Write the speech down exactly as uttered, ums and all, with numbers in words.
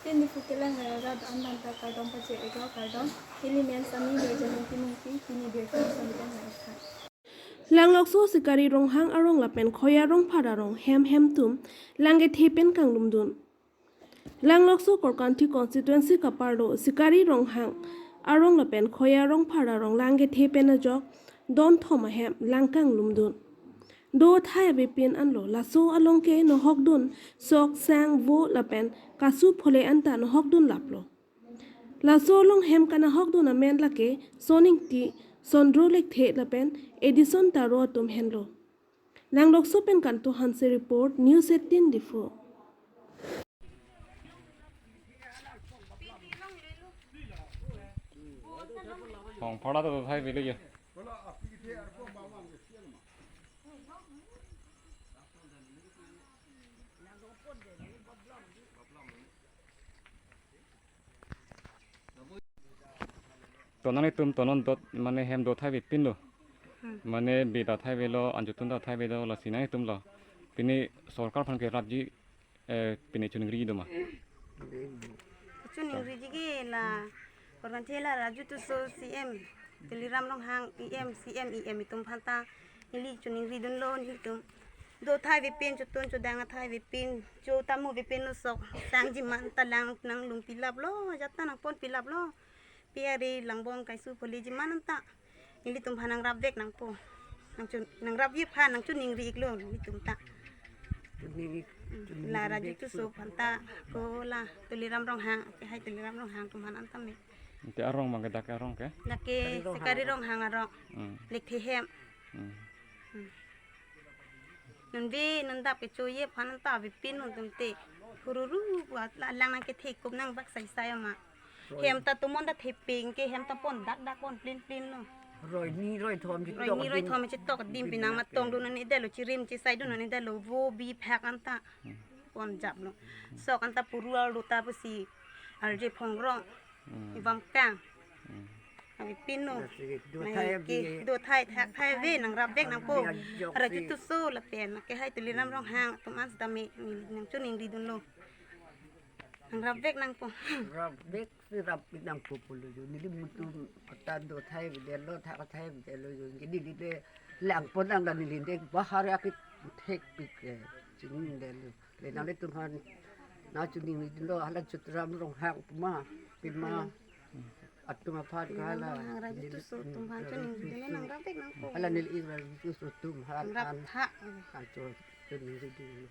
Tin Diphu kelang rat an banta kardom pajir-iklo, kardom. Neli men Sami Birjamin Timungpi, pini Birjamin Sami dan hai. Langlokso Sikari Ronghang arong lapen Khoya Rongphar arong hem hem atum lang kethe pen kanglumdun. Langlokso Korkanthi constituency kaparlo Sikari Ronghang arong lapen Khoya Rongphar arong lang kethe pen ajok don thom ahem lang kanglumdun. Do athai avepin anlo, laso along ke nohokdun sok, sang, vo lapen kasu phole anta nohokdun laplo. Laso along hem kanahokdun amen lake Son Ingti, Sondro Lekthe lapen Edison Taro atum henlo. Langlokso pen Kanto Hanse report, News eighteen Diphu. Hong phara to thai beli ya. To nanglitum to non dot mane hem do thai avepinlo. Hmm. Mane bida thai avelo, anjutun ta thai avelo, lasi nanglitumlo. Pini sorkar aphan ke rapji, eh, pini choningri do ma? Choningri ji ke la, Korkanthi la Raju Tisso C M, Tuliram Ronghang E M, C M, E M atum aphanta neli choningridunlo, nelitum do athai avepin, chotun chodang athai avepin, cho tamo avepin, sok sang jiman ta lang nanglum pilaplo, jat ta nangpon pilaplo. Pi ari langbong kasu phole jiman anta nelitum aphan nangrapvek nangpo. Nangchun, nangrapji aphan nangchoningri-iklo nelitum ta. Choningri, Hmm, choningri la Raju vek Tisso aphanta, ko la Tuliram Ronghang, ke hai Tuliram Ronghang atum aphan anta me. Ante arong abang ke dak arong ke? Dak ke Sikari Ronghang. Sikari Ronghang arong. Hmm. Lekthe hem. Hmm. Hmm. Non ve non dap kechoji aphan anta avepin non atum te. Hururu, la lang nangkethe kup nangbak sai sai ma. Roi. Hem ta tomon ta theping ke, hem ta pon dak dak pon plin plin lo. Roi ni roi thom chitok. Roi ni roi adim. Thom chitok adim pi nangmatongdun ani detlo, chirim chisaidun ani detlo, vo bi phak anta. Hmm. Pon japlo. Sok anta puru arlo ta pusi arje phongrong. Hmm. Ivam kang. Hmm. Avepin non. Lasi do Mai thai ke abi. Do thai thak thai ave, nangrapvek nangpo. Abi ajok Raju si. Tisso lapen ke hai Tuliram Ronghang atum an sitame nangchoningridunlo. Nangrapvek nangpo. Rapvek si rap nangpo pulo jo. Neli mutu kata do thai avedetlo, thak thai avedetlo jo. Neli le langpon nang la neli de bahar akethekpik, eh, chiningdetlo. Le nanglitum aphan nangchoningridunlo, hala Tuliram Ronghang pima, pima atum aphan ke hala. Ronghang Raju Tisso atum aphan choningridunlo, nangrapvek nangpo. Hala neli Raju Tisso atum aphan. Nangrap thak. Acho choningridunlo.